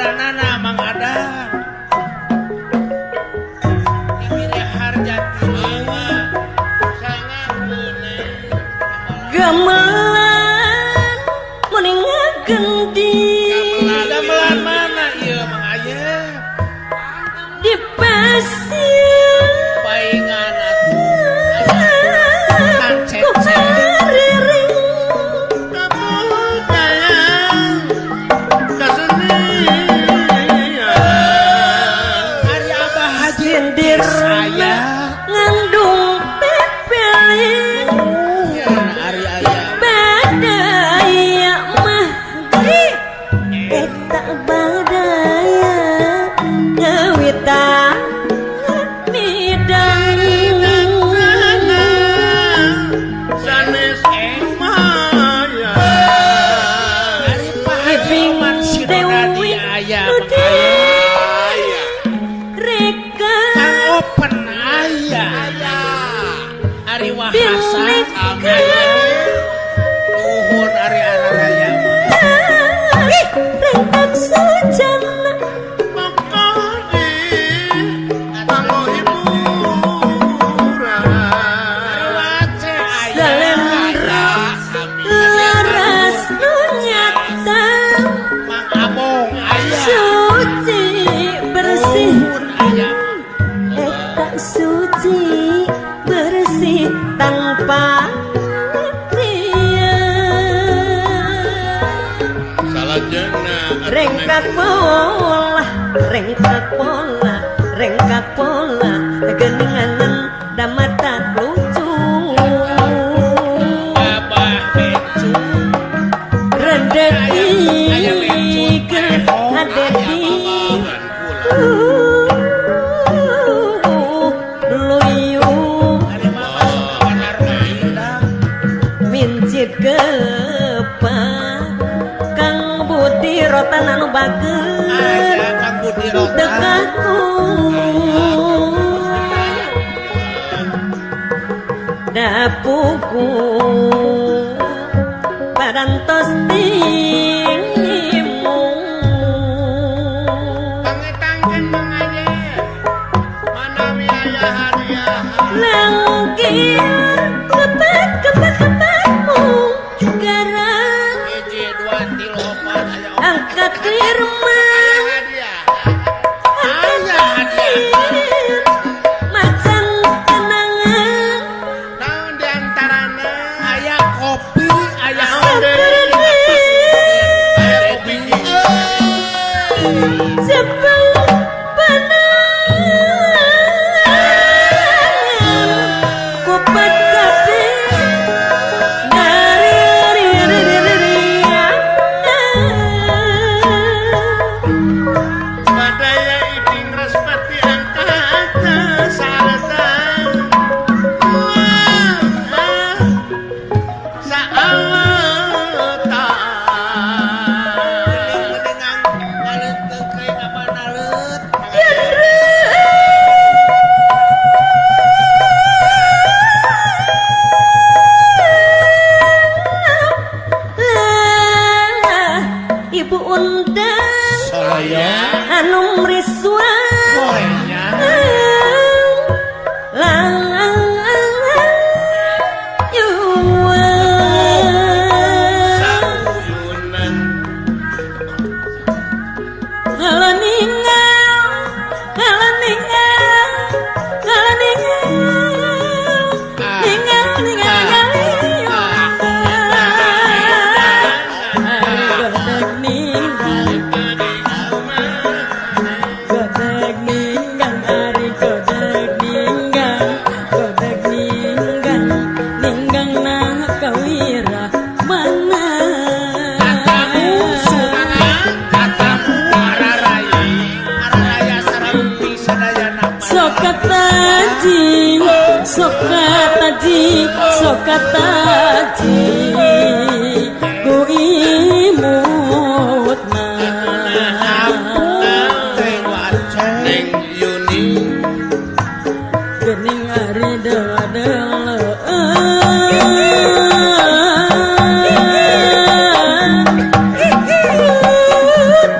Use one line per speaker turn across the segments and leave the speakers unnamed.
Ngaranana Mang Adang. Di Harjati.
Gamelan muni ngagendi.
Gamelan mana ieu, Mang Ayep?
Di pasir.
Paingan atuh. Kang
Ku
Cecep.
hariring.
Kabudayan kasenian.
Ari Abah Haji
Sindir
saya.
Ngandung pepeling.
Nuhun ari aya.
Badaya mah eta badaya ngawitan midang.
Sanes maya.
Ari Pak Haji
Iping
Oman Sidodadi
Dewi
aya, Mang
Nudi.
Ayep.
Reka.
Kang Open aya. Ari Wahasa
Bineka.
Aya. Nuhun ari araraya mah.
Rengkak sujana.
Mekadi kanggo hiburan.
Ari Wace aya.
Salendra laras nu nyata.
Mang Abong aya.
Suci bersih.
Nuhun aya.
Eta suci bersih tanpa ria.
Salajengna.
Rengkak pola, rengkak pola, rengkak pola geninganan damata lucu.
Abah Bencu.
Rendet
Aya Bencu.
ieu ngadedi luyu.
Ari Mama Sukawanar Indah.
Mincit kepak Kang Budi Rotan anu bager.
Aya Kang Budi Rotan.
Dekatku dapuku parantos tingimu.
Pangetangkeun, Mang Ayep, manawi aya hadiah.
Langkir kepat kepat kepatmu garang.
Hiji, dua, tilu, opat, aya opat.
Angkat lirman.
Hadiah.
Aya hadiah.
Macan kenangan.
Naon diantarana?
Aya kopi, aya
Sakerdi.
Aya kopi.
Jepang panangan kupat kabeh dari.
Badaya iping respati angkat saaleta. Saaleta.
Mendingan ngaleuteuh kayak ngapan aleut.
Lah, ibu undang
Saya
anu mriswa.
Gorengnya.
Lang yuwa.
Sauyunan.
Ngalaningal, ngalaningal, ngalaningal, ningal, ningal, ningal. Godeg ninggal, godeg ninggal, ari godeg ninggal, godeg ninggal, ninggang nah kawira mana?
Katamu katamu araraya. Araraya sareng sadayana.
Sokataji, sokataji, sokataji, ku imutna.
Teh Waceng.
Neng Yuni.
Gening ari dewa dewa.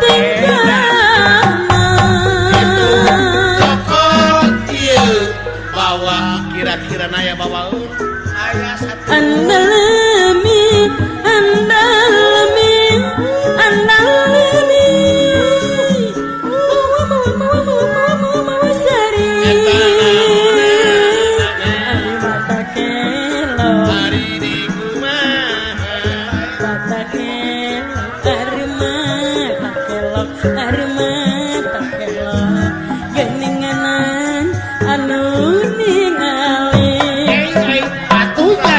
Tinggal. Ari mata elo geninganan anu ningali.
Atunya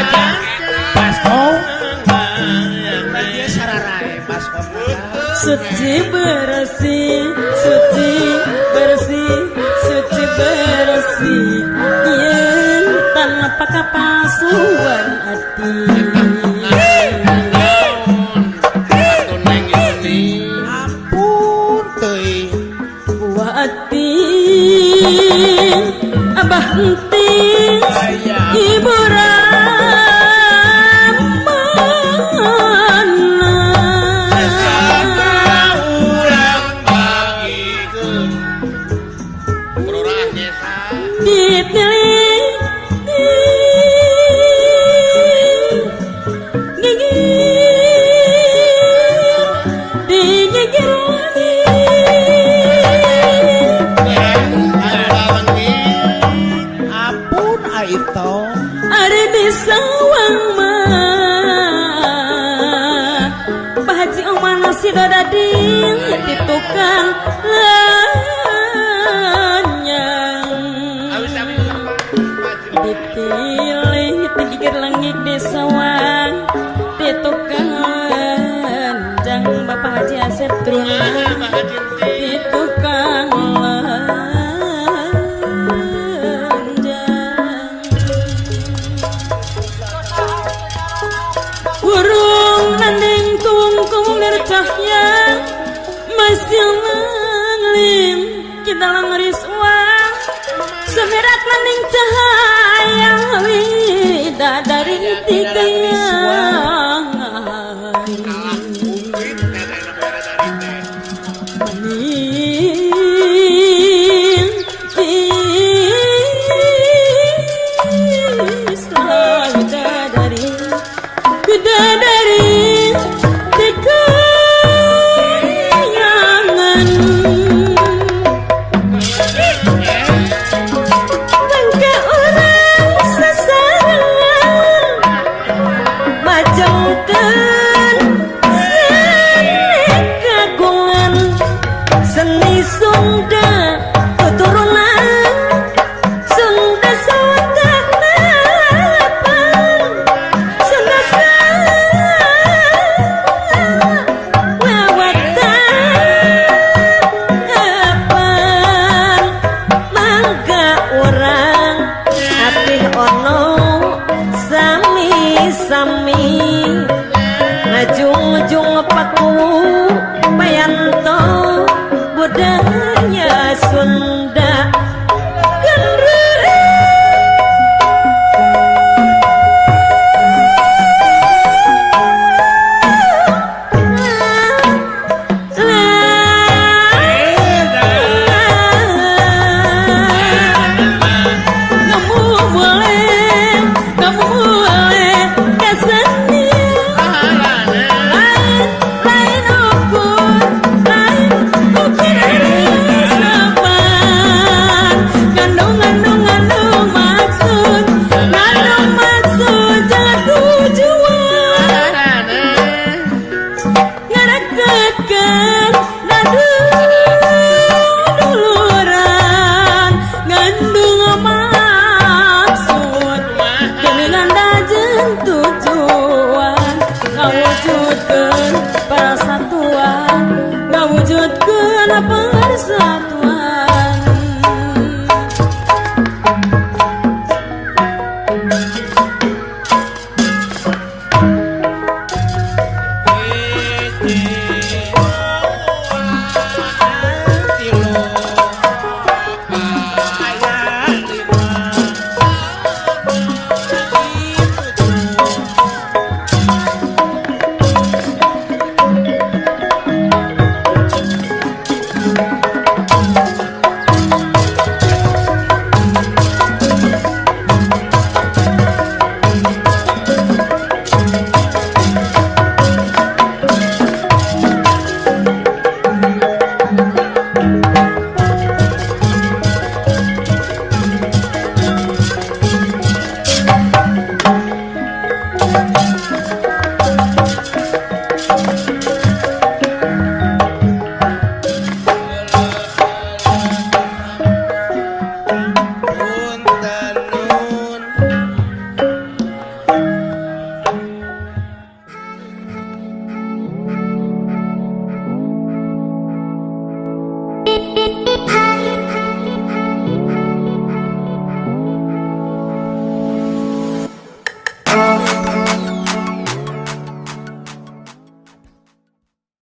baskom. Dia sararae baskom.
Suci bersih, suci bersih, suci bersih, yen tanpa kepalsuan hati.
Atuh Neng Yuni.
Ampun teuing.
Buati Abah Entis, Ibu Ramana.
Urang bagikeun. Lurah desa.
Dipilih gigir digigir lagi.
Anu
Ampun aito.
Ari di sawang mah Pak Haji Omar nasi dodading di tukang lanyang. Dipilih digigir lengik di sawang di tukang lanjang Bapak Haji Asep Truna di tukang lanjang. Burung nanding kuung-kuung dari cahya masih nanglim kita langris uang semerat nanding cahaya widadari tiga. Bidadari, bidadari di kayangan. Bangka orang sasarengan majengkeun seni kagungan seni Sunda keturunan Sunda sawatanapan Sunda sawatanapan. Mangga urang apih ono sami-sami ngajung-jung paku payanto budaya Sunda. Kamu boleh, kamu boleh kesenian lain, lain ukur, lain ukur sopan. Ngandung, ngandung, ngandung maksud, ngandung maksud jangan tujuan. Ngaraketkeun duluran ngandung maksud geuningan dajen tujuan ngawujudkeun persatuan, ngawujudkeun persatuan.
Tilu aya lima tujuh.
หา